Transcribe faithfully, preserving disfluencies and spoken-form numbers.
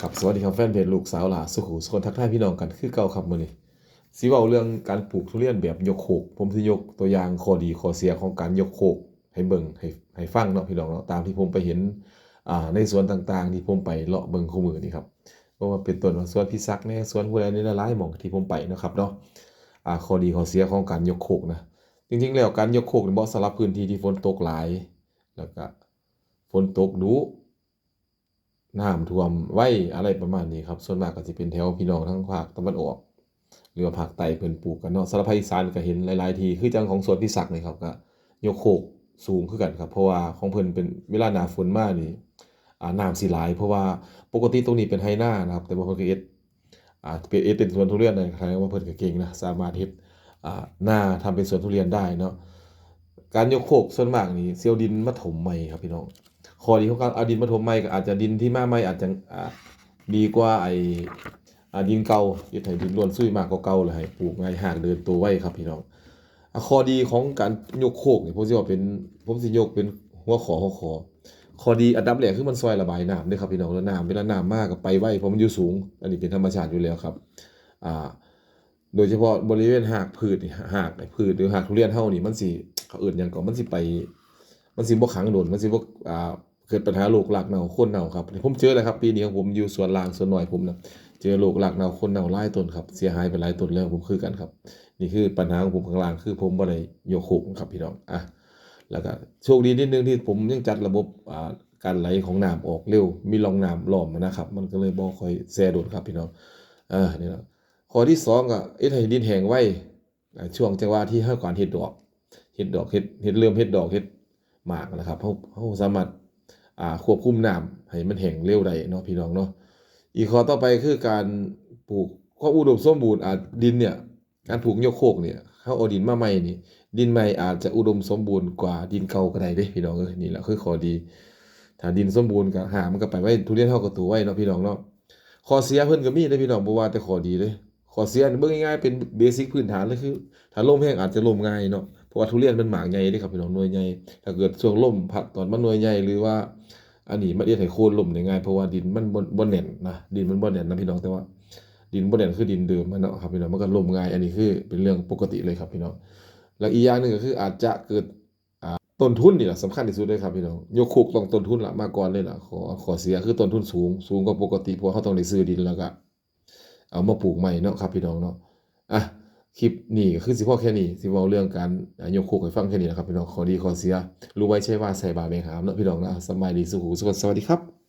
ครับ สวัสดีครับ แฟนเพจลูกสาวหล่าสุขุสุคน ทักทายพี่น้องกันคือเก่าครับมื้อนี้ สิเว้าเรื่องการปลูกทุเรียนแบบยกโคก ผมสิยกตัวอย่างข้อดีข้อเสียของการยกโคกให้เบิ่งให้ให้ฟังเนาะพี่น้องเนาะ ตามที่ผมไปเห็น อ่า ในสวนต่างๆ ที่ผมไปเลาะเบิ่งคู่มื้อนี่ครับ เพราะว่าเป็นต้นว่าสวนพี่ศักดิ์แหน่ สวนผู้ใดแหน่ หลายๆหม่องที่ผมไปเนาะครับเนาะ อ่า ข้อดีข้อเสียของการยกโคกนะ จริงๆแล้วการยกโคกนี่เหมาะสำหรับพื้นที่ที่ฝนตกหลาย แล้วก็ฝนตกดุ น้ำท่วมไว อะไรประมาณนี้ครับ ส่วนมากก็สิเป็นแถวพี่น้องทางภาคตะวันออก หรือว่าภาคใต้เพิ่นปลูกกันเนาะ สำหรับภาคอีสานก็เห็นหลายๆที่ คือจั่งของสวนพี่ศักดิ์นี่ครับ ก็ยกโคกสูงคือกันครับ เพราะว่าของเพิ่นเป็นเวลาหน้าฝนมานี่ อ่า น้ำสิหลาย เพราะว่าปกติตรงนี้เป็นไฮ่นานะครับ แต่ว่าเพิ่นก็เฮ็ด อ่า เป็น เฮ็ดเป็นสวนทุเรียนได้ แสดงว่าเพิ่นก็เก่งนะ สามารถเฮ็ด อ่า นาทำเป็นสวนทุเรียนได้เนาะ การยกโคกส่วนมากนี่สิเอาดินมาถมใหม่ครับพี่น้อง ข้อดีของการเอาดินมาถมใหม่ก็อาจจะดินที่มาใหม่อาจจะ อ่า ดีกว่าไอ้ อ่า ดินเก่า เฮ็ดให้ดินร่วนซุยมากกว่าเก่า แล้วให้ปลูกง่าย รากเดินโตไวครับพี่น้อง อ่ะ ข้อดีของการยกโคกนี่ผมสิว่าเป็น ผมสิยกเป็นหัวข้อหัวข้อ ข้อดีอันดับแรกคือมันซ่อยระบายน้ำเด้อครับพี่น้อง แล้วน้ำเวลาน้ำมาก็ไปไว เพราะมันอยู่สูง อันนี้เป็นธรรมชาติอยู่แล้วครับ อ่า โดยเฉพาะบริเวณรากพืชนี่ รากไอ้พืชหรือรากทุเรียนเฮานี่มันสิ เขาเอิ้นหยังก็ มันสิไป มันสิบ่ขังโดน มันสิบ่ อ่า เกิดปัญหาโรครากเน่าโคนเน่าครับ ผมเจอแล้วครับ ปีนี้ของผมอยู่สวนล่างสวนน้อยผมนะ เจอโรครากเน่าโคนเน่าหลายต้นครับ เสียหายไปหลายต้นแล้ว ผมคือกันครับ นี่คือปัญหาของผมข้างล่าง คือผมบ่ได้ยกโคกครับพี่น้อง อ่ะ แล้วก็โชคดีนิดนึงที่ผมยังจัดระบบ อ่า การไหลของน้ำออกเร็ว มีร่องน้ำล้อมนะครับ มันก็เลยบ่ค่อยแช่โดนครับพี่น้อง เออ นี่แหละ ข้อที่สองก็เฮ็ดให้ดินแห้งไว อ่า ช่วงจังหวะที่เฮาการเฮ็ดดอก เฮ็ดดอก เฮ็ด เฮ็ด เริ่มเฮ็ดดอก เฮ็ดหมากนะครับ เฮา เฮาสามารถ อ่า ควบคุมน้ำให้มันแห้งเร็วได้เนาะพี่น้องเนาะ อีกข้อต่อไปคือการปลูกความอุดมสมบูรณ์ อ่า ดินเนี่ย การปลูกยกโคกเนี่ย เฮาเอาดินมาใหม่นี่ ดินใหม่อาจจะอุดมสมบูรณ์กว่าดินเก่าก็ได้เด้พี่น้องเอ้ย นี่แหละคือข้อดี ถ้าดินสมบูรณ์ก็รากมันก็ไปไว ทุเรียนเฮาก็โตไวเนาะพี่น้องเนาะ ข้อเสียเพิ่นก็มีเด้พี่น้อง บ่ว่าแต่ข้อดีเด้ ข้อเสียนี่เบิ่งง่ายๆ เป็นเบสิกพื้นฐานเลยคือ ถ้าลมแฮงอาจจะล้มง่ายเนาะ เพราะว่าทุเรียนมันหมากใหญ่เด้ครับพี่น้อง หน่วยใหญ่ ถ้าเกิดช่วงลมพัดตอนมันหน่วยใหญ่ หรือว่า อันนี้มันเฮ็ดให้โคนล้มได้ง่าย เพราะว่าดินมันบ่ บ่แน่นนะ ดินมันบ่แน่นนะพี่น้อง แต่ว่าดินบ่แน่นคือดินเดิมมันเนาะครับพี่น้อง มันก็ล้มง่าย อันนี้คือเป็นเรื่องปกติเลยครับพี่น้อง แล้วอีกอย่างหนึ่งก็คืออาจจะเกิด อ่า ต้นทุนนี่แหละสำคัญที่สุดเลยครับพี่น้อง ยกโคกต้องต้นทุนละมาก่อนเลยล่ะ ข้อ ข้อเสียคือต้นทุนสูง สูงกว่าปกติ เพราะว่าเฮาต้องได้ซื้อดินแล้วก็เอามาปลูกใหม่เนาะครับพี่น้องเนาะ อ่ะ คลิปนี้ก็คือสิพอแค่นี้ สิเว้าเรื่องการ อ่า ยกโคกให้ฟังแค่นี้นะครับพี่น้อง ข้อดีข้อเสีย รู้ไว้ใช่ว่าใส่บาแบงหามเนาะพี่น้องนะ สำบายดีสุขุสุขน สวัสดีครับ